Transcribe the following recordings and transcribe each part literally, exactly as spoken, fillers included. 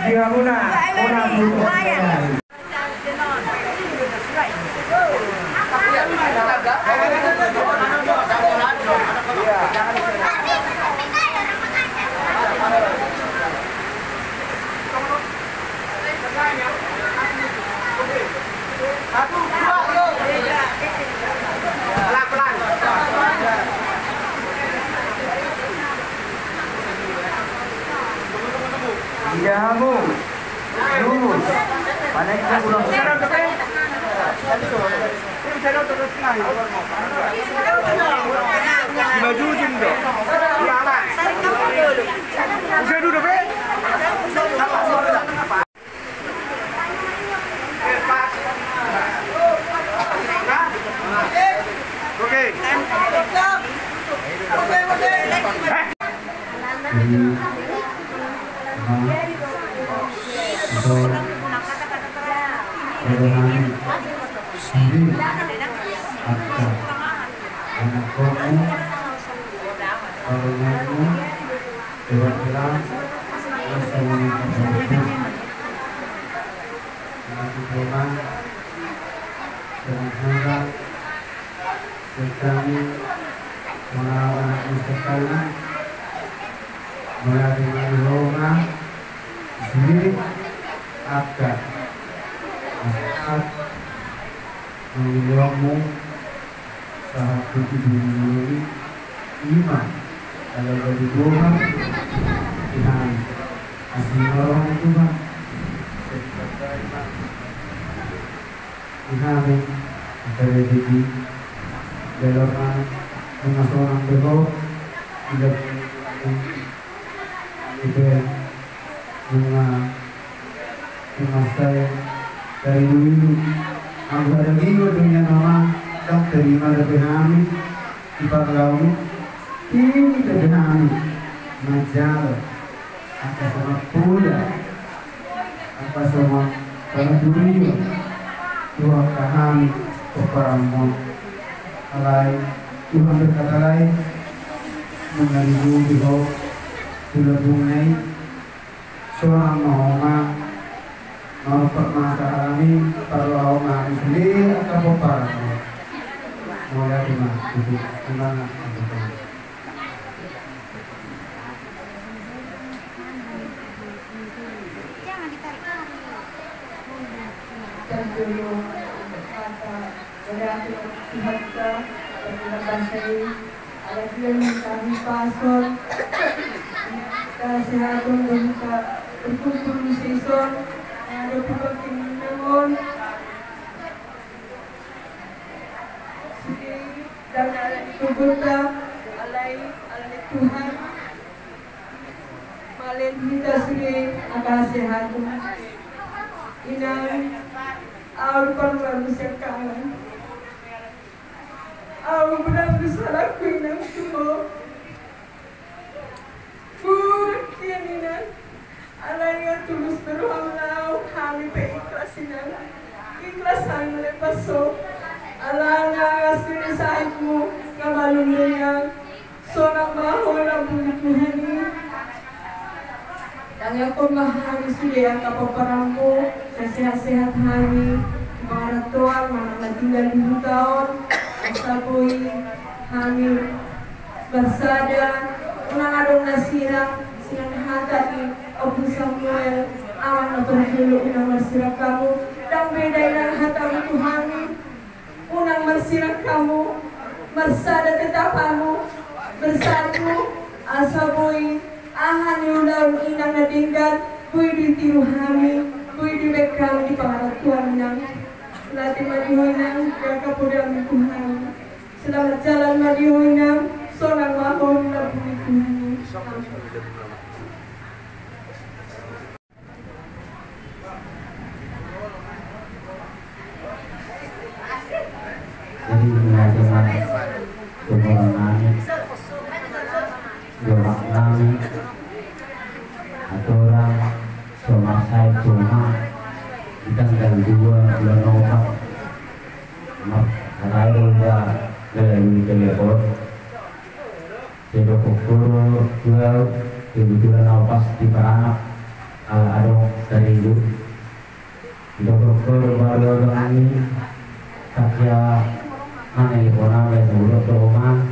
Di hamuna, bona putu. Ida hamu. Lurus. Mana yang kurang? Di maju ujung dong. Di aman. Bisa duduk, Be? Oke. Jadi, ma, so, rohani, sendiri, angka, anak komu, parunganmu, dewan kelas, terus kemudian kemudian, anak diploma, dengan muda, Sekali, mauliate ma di ho, sude angka, sahat, mangulionmu, sahat tu tujuh milioni, ima, ala jadi Tuhan, Tuhan, asing orang Tuhan, Di hami, angka daging, jala ma, nunga sonang be ho, ida, ipe, nunga, nunga sai, dari dulu, angka daging, daging nama, dang terima dari hami, di parlau, tinggi dari hami, majalah, angka sama pula. Angka songon panuturion tu angka hami pomparanmon. Alai Tuhan berkata lain, mengandungi ho tu lambungna i, sonang ma ho ma, marompak ma sahalani, parlaho ma hami sude angka pomparanmon. Mauliate ma, tutu, unang angka pomparanmon. Jangan ditarik-tarik. Jolo hata, mauliate ma tu Tuhanta, partingkian basa i, ala dia ma hita dipasahat, kesehatan, dan hita berkumpul di sini, ada pembaktian namun. Sude, dang ala ni toguonta, alai ala ni Tuhan. Mauliate ma tu hita sude angka sehat. Inang, au parluan sian hamu. Au berarti salahku, Inang, tu ho. Buat dia, Inang. Alai nga tulus be roham laho, hami pe ikhlas, Inang. Ikhlas hami malepas ho. Alana nga sude sahitmu, nga malum do, Inang. Sonang ma ho lambung ni Tuhan i. Tangiangkon ma hami sude angka pomparanmu, sai sehat-sehat hami, di pangarantoan manang na tinggal di huta on, asa boi hami marsada, unang adong na sinang, sian hata ni Ompu Samuel, amang na parjolo, unang marsirang hamu, ndang beda, Inang, hatamu tu hami, unang marsirang hamu, marsada tetap hamu, bersatu, asa boi aha ni ulaon, Inang, na denggan, boi ditiru hami, boi dibaen hami di pangarantoan, Inang. Mauliate ma di ho, Inang, jala poda ma tu hami. Selamat jalan ma di ho, Inang, sonang ma ho di lambung ni Tuhan. Jadi, mauliate ma tu hami, dohot nami, aturan, so marsahit tu ma, di tanggal dua bulan opat, Mar-, alai do uda melalui telepon. Sai dohot ho do tu au, kebetulan au pas di paranak. Ala adong saribu. Didok do baru abang i, sakia mana i bona, bae saudok do oma.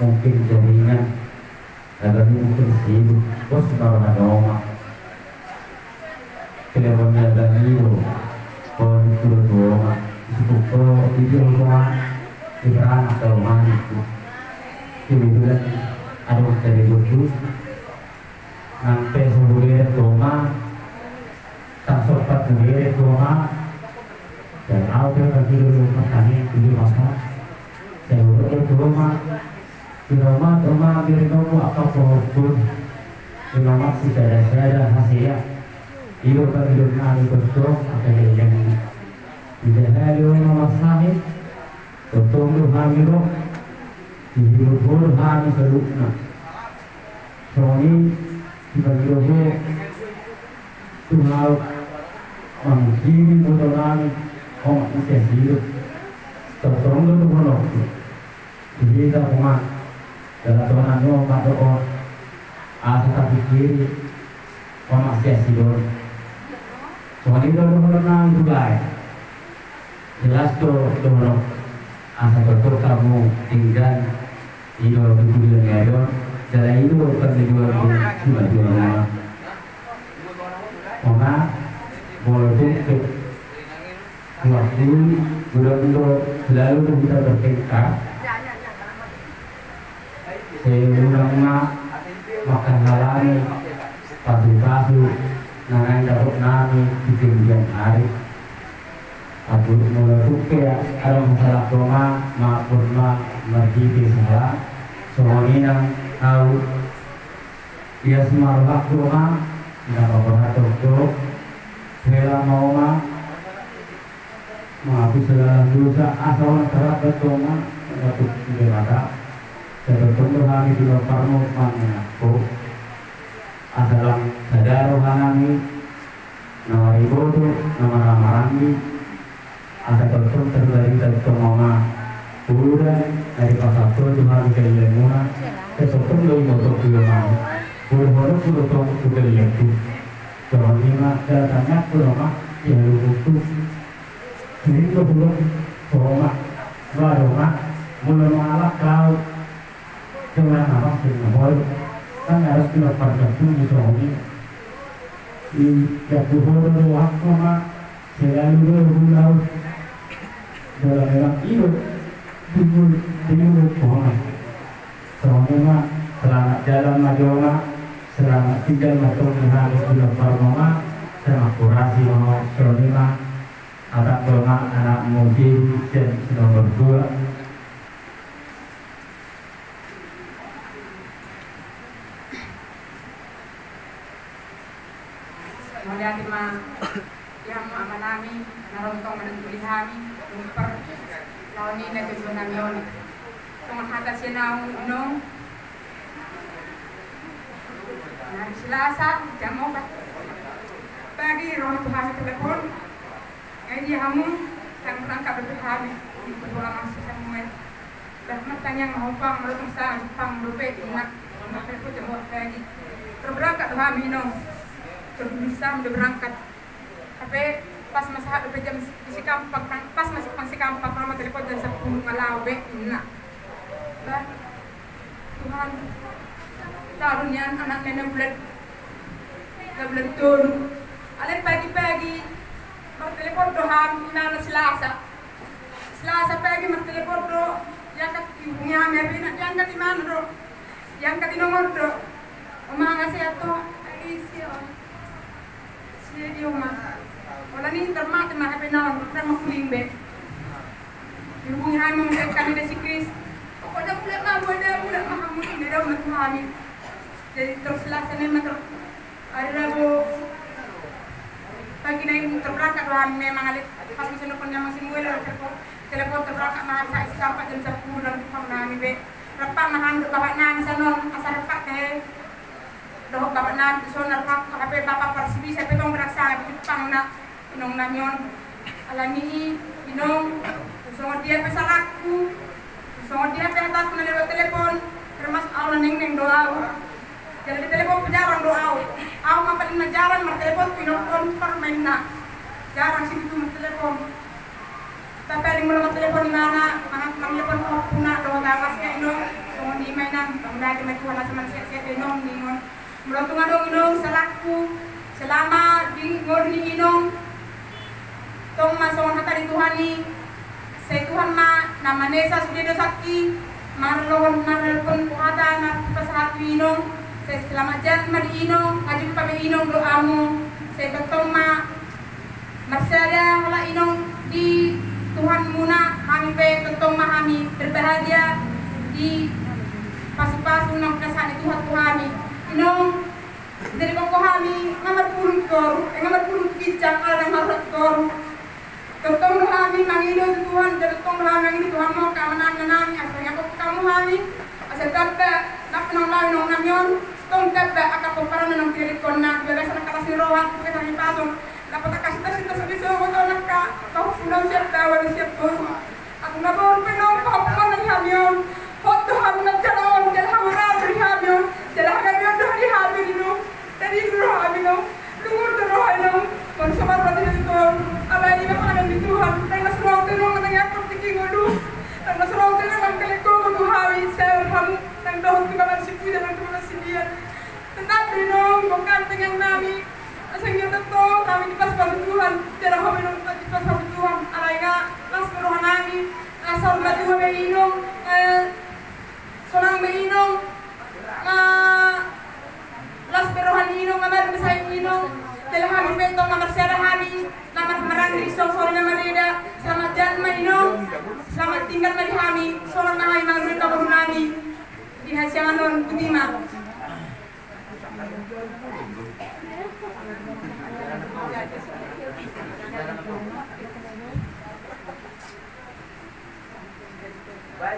Mungkin jaringan abang i mungkin sibuk, bos baru ada oma. Telepon abang i do, oh, itu do oma. Sibuk do, itu do oma. Di beranak do oma itu. Kebetulan adong saribu tu. Nang pe so huberek tu oma, tang sompat huberek tu oma. Dan au pe kan tidur di rumah kami, tidur masa. Saya huberek tu oma. Di rumah tu oma, di rumah tu apa pohon pun. Di rumah si sada-sada hasil ya. Tidur kan tidur nang tidur tu, apa dia yang. Tidak ada di rumah sakit. Tongtong do hami ro, dihibur-hibur hami saluhutna. Songon i, dipangido ho tu hau, mangkiri boto nami, omak ise hidup. Tongtong do dohononku. Di hita omak, jala tona ni omak do on, asa tapikiri, omak sia sidon. Songon i do dohonon nami tu bae. Jelas do dohonon, asa tongtong hamu denggan, i do di pudi ni ari on, jala i do pangidoanku tu natuatua. Ona, molo tung pe, waktu, godang do, selalu do hita bertengkar. Sai unang ma mangkahalani pasu-pasu na naeng dapot nami di kemudian hari. Abu molo tung pe adong salah tu oma, maafhon ma marhite sahala. Songon i nang au, ias ma rohangku oma, na paborhathon do, hela ma oma. Mangapus segala dosa, asa unang tarlambat oma, mangapus di Debata. Sai tongtong do hami di lomparmu mangenakko. Asa lang sada roha nami, na mariboto, na marhahamaranggi. Asa tongtong tarbarita tong oma. Uda, na dipasahat ho tu hami kelemuna. Sai tongtong do iboto tu hami. Uda hono tu tong tu kelemku. Songon i ma, jala tangiangku do oma, di halumpungku. Sering do hulok, oma, baru oma, molo mangalap kau. Jangan apa, sering nahol. Kan harus kena parjapun di songon i. Di jabu hodo do waktu oma, selalu do hulau. Dalam memang iyo, timbul, timbul oma. Songon i ma, selamat jalan ma jo oma, selamat tinggal ma tong di hami di lomparmu oma, selamat kurasi ma, songon i ma. Anak tona, anak musim, sian si nomor dua. Mauliate ma di hamu ama nami, na ro tong manungkuli hami, umpar, laho ni na jojo nami on. Songon hata sian ahu, inong. Hari Selasa, jam opat pagi, ro ma tu hami telepon. Ai dia hamu, tang berangkat dope hami, di Kepulauan Mangsa Samuel. Dah martangiang ma ho pang, molo tung sanga Jepang dope, inna. Martelepon jam opat pagi. Terberangkat do hami, inong. Terus bisa, udah berangkat. Hape pas ma sahat dope jam di Sikampang, pas ma Sikampang, ro ma telepon jam sampulu nga laho be, inna. Bah, Tuhan, tahu nian anakna na bulan, na bulan tolu. Alai pagi-pagi martelepon do hami, imana Selasa. Selasa pagi martelepon do, diangkat, dihubungi hami, hape na diangkat, imana do. Diangkat, inong on do. Oma, nga sehat ho? Ai, sehat. Sia dia, oma. Holan i, tar mate ma hape na on, tar mangkuling be. Dihubungi hami, mengecek kami dari si Kris. Pokokna mulak ma, mulak ma, mulak ma hamu, inna do ma tu hami. Jadi terus Selasa nai ma, terus ari Rabu pagi nai terberangkat do hami memang, alai pas ma songon na nidok ni amang Samuel, telepon, telepon terberangkat ma hami saat Sikampang jam sampulu, lalu tu hami be. Rap ma hami dohot bapak nami sian on, asa rap be. Dohot bapak nami tu son, rap hape bapak Parsibisa pe tong, berasa di Jepang na, inong nami on. Alani i, inong, songon dia pe salahku, songon dia pe hatangku na nidok telepon, termasuk ahu na nengneng do ahu. Jala ditelepon pe jarang do ahu. Au ma paling na jarang martelepon tu inongkon, parumaenna. Jarang situtu martelepon. Tapi adong molo martelepon imana, manang mangiapon pahompu na dohot anak si inong, songon i ma inang, pamudahi ma Tuhan asa mansehat-sehat inong ningon. Molo tung adong inong salahku selama di ngolu ni inong, tong ma songon hata ni Tuhan i, sai Tuhan ma na manesa sude dosangki, marlohon marhalpon hata na hupasahat tu inong, sai selamat jalan ma di inong, hajumpa be inong doamu, sai tongtong ma marsada halak inong di Tuhanmuna, hami pe tongtong ma hami berbahagia di pasu-pasu na hupinasahat ni Tuhan tu hami. Inong, jadi pokok hami nga marpulung toru, eh, nga marpulung ginjang ala na marpulung toru. Tongtong do hami mangido tu Tuhan, jadi tongtong do hami mangido Tuhan ma keamananna nami, asa nga pokok hamu hami, asa tamba, napa na laho inong nami on, tong tamba angka pomparanna naung pinadikkonna, di bagasan angka las ni roha, di bagasan angka passion, dapot angka sinta-sinta sudi sogot on angka pahompu na siap dawa, na siap boru. Anggo na boru pe inong pahompu na di hami on. Hot do hamu na jala on, jala hamu ratu di hami on, jala hagabeon do di hami on inong. Jadi do roha hami inong. Lungun do roha inong. Manusia marrati na tong. Alai ima panganon ni Tuhan. Nang na surau tu inong nang yakon tinggi ngolu. Nang na surau tu inong nang kaleko tu hami. Saya hamu nang dohot tu baman si puja nang tu baman si dia. Tetap do inong, bongkar tangiang nami. Asa ingot do hami dipas-pas Tuhan, jala hami inong dipas-pas Tuhan. Alai nga las be roha nami, asa saur matua be inong, eh, sonang be inong, nga las be roha ni inong, nga baru be sai inong. Jala hami pe tong na marsiada hami, na marhamaranggi, sori-sori na mareda. Selamat jalan ma inong, selamat tinggal ma di hami, sonang ma hami mangaluhon boru nami di hasiangan on. Botima.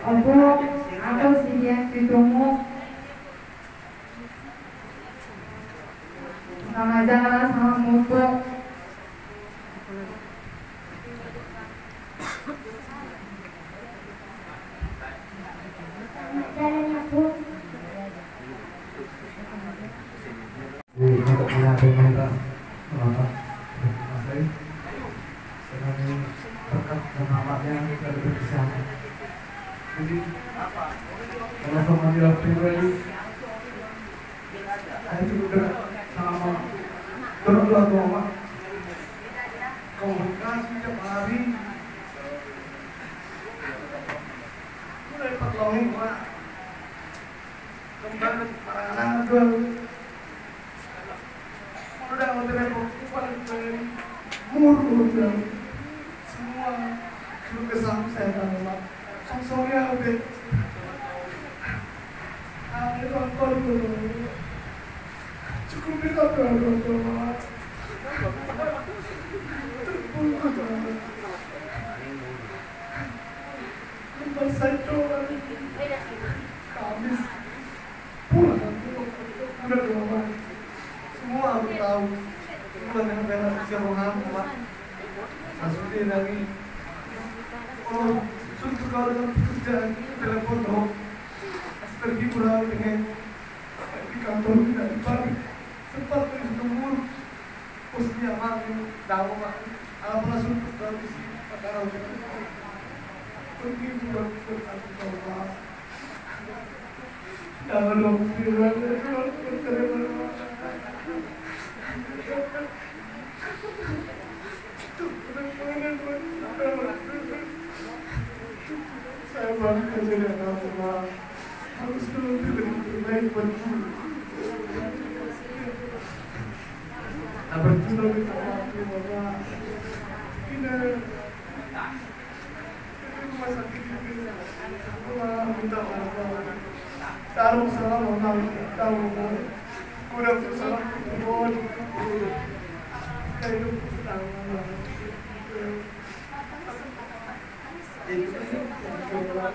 Opo, apo si dia si tumu. Sama jalan sama mupo. Jadi, kalau sama dia pribadi, Ayo, cukup dekat sama. Dorong dua tua, Pak. Komunikasi tiap hari. Mulai patlongi, Pak. Kembali parangan dua. Udah, udah, Pak. Paling, paling murung, udah. Semua keluh kesah saya tahu, Pak. Song-song ya, Pak. Cukup minta doa, doa, doa. Terpukul, Pak. Lepas saya doa. Kamis. Pulang. Udah doa, Pak. Semua aku tahu. Bukan yang bela siapa ngaku, Pak. Sasude nami. Oh, suntuk kau dengan pekerjaan, telepon dong. Terhibur aku dengan di kantor, tidak di pabrik. Sempat terus nunggu. Bos dia mati, tahu, Pak. Alah, pala suntuk kau di sini, Pak. Pergi juga, Pak. Jangan dong, Pak. Saya bangga jadi anak, Pak. Harus dulu diberi terbaik buat guru. Nah, berguna di tempat, Pak. Ini, ini rumah sakit ini. Wah, minta maaf, Pak. Taruh salam, Pak. Taruh, Pak. Kurang salam, Pak. Saya itu, Pak.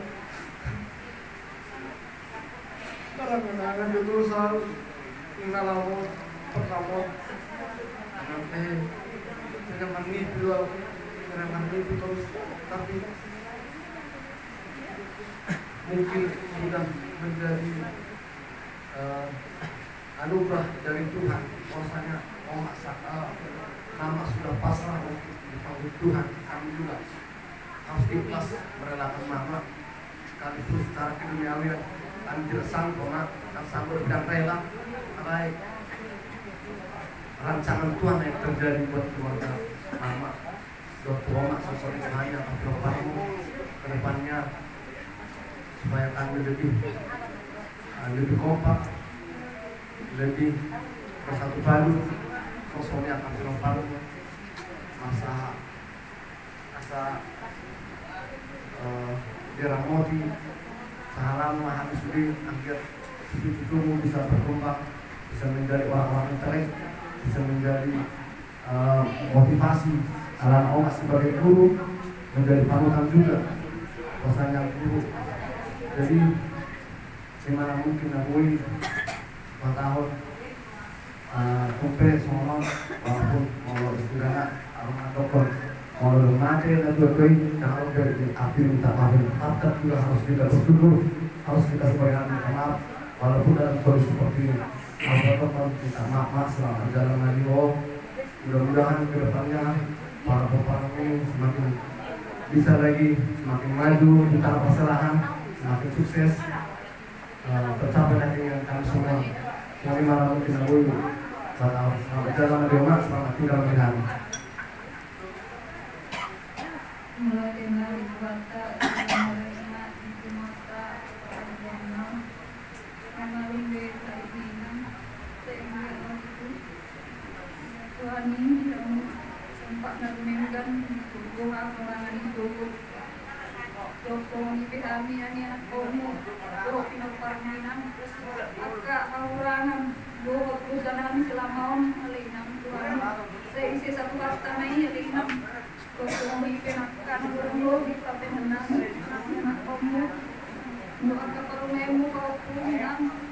Barang-barang itu selalu tinggal lama, pertama. Sampai saya mengipi, saya mengipi terus, tapi mungkin sudah menjadi, eh, Anugerah dari Tuhan, bahwasanya Oma sa-, eh, Mama sudah pasrah untuk dipanggil Tuhan, kami juga harus ikhlas merelakan Mama, sekalipun secara keduniawian kami tidak sanggup, Oma, dan sanggup dan rela, alai rancangan Tuhan yang terjadi buat keluarga Mama. Buat Oma, sosok Oma yang akan ke depannya, supaya kami lebih, eh, lebih kompak, lebih bersatu padu, sosok Oma yang akan ke depannya. Masa, masa, eh, diramoti, sahalam hami sude, agar cucu-cucumu bisa berkembang, bisa menjadi orang-orang yang terbaik, bisa menjadi eh, motivasi ala Oma sebagai guru, menjadi panutan juga, bahwasanya guru. Jadi, di mana mungkin na boi patahon, eh, tung pe songon on, walaupun molo istilahna, arum dokter, molo dung mate na dua koi, jangan lupa di akhir minta maaf, tetap juga harus kita bersyukur, harus kita sampaikan minta maaf, walaupun dalam kondisi seperti ini. Arum dokter, minta maaf, Mak, selamat berjalan lagi, Om. Mudah-mudahan ke depannya para peparang ini semakin bisa lagi, semakin maju di tengah permasalahan, semakin sukses, eh, tercapai lagi dengan kami semua. Kami malam mungkin dahulu. Selamat jalan, Oma, selamat tinggal, Om. Mulai dari kata, mulai dari mata, Tuhan ini, kamu sempat na rumenggan di surgo, hahurangan di surgo. Dohot songon i pe hami, ani anak hamu, dohot pinompar ni inang, angka hahurangan dohot dosa nami selama on, ale inang, Tuhan. Sai ise satu hata ma i, ale inang. Dohot songon i pe nangkin, dohot di pape menang, ani anak hamu, dohot angka parumaenmu, pahompu, inang.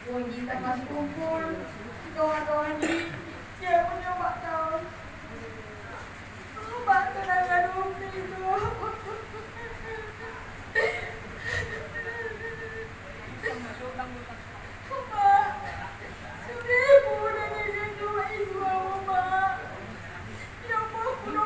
Uji termasuk kumpul, doa-doa ni, dia punya bakal. Bakal ada dong itu. Mak, sudah ibu udah nanya doa itu, Mak. Ya Allah, kudu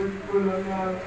Jadi, kalau mau,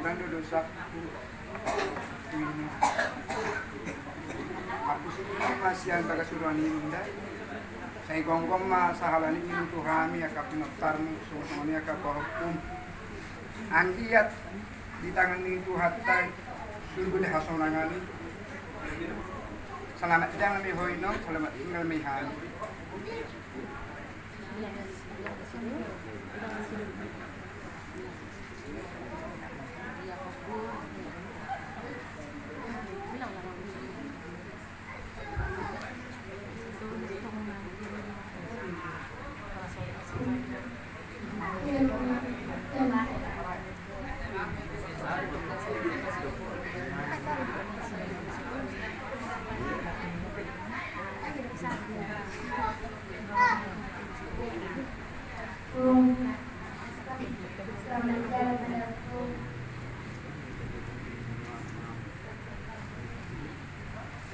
Unang do dosakku. Aku sini ma sian bagas uruan inda. Sai gomgom ma sahala ni i tu hami angka pinomparmu, songon i angka pahompu. Anggiat di tangan ni Tuhanta, suru do hasonangan i. Selamat jalan ma ho inong, selamat tinggal ma hami.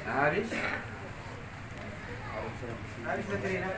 Habis? Habis materina.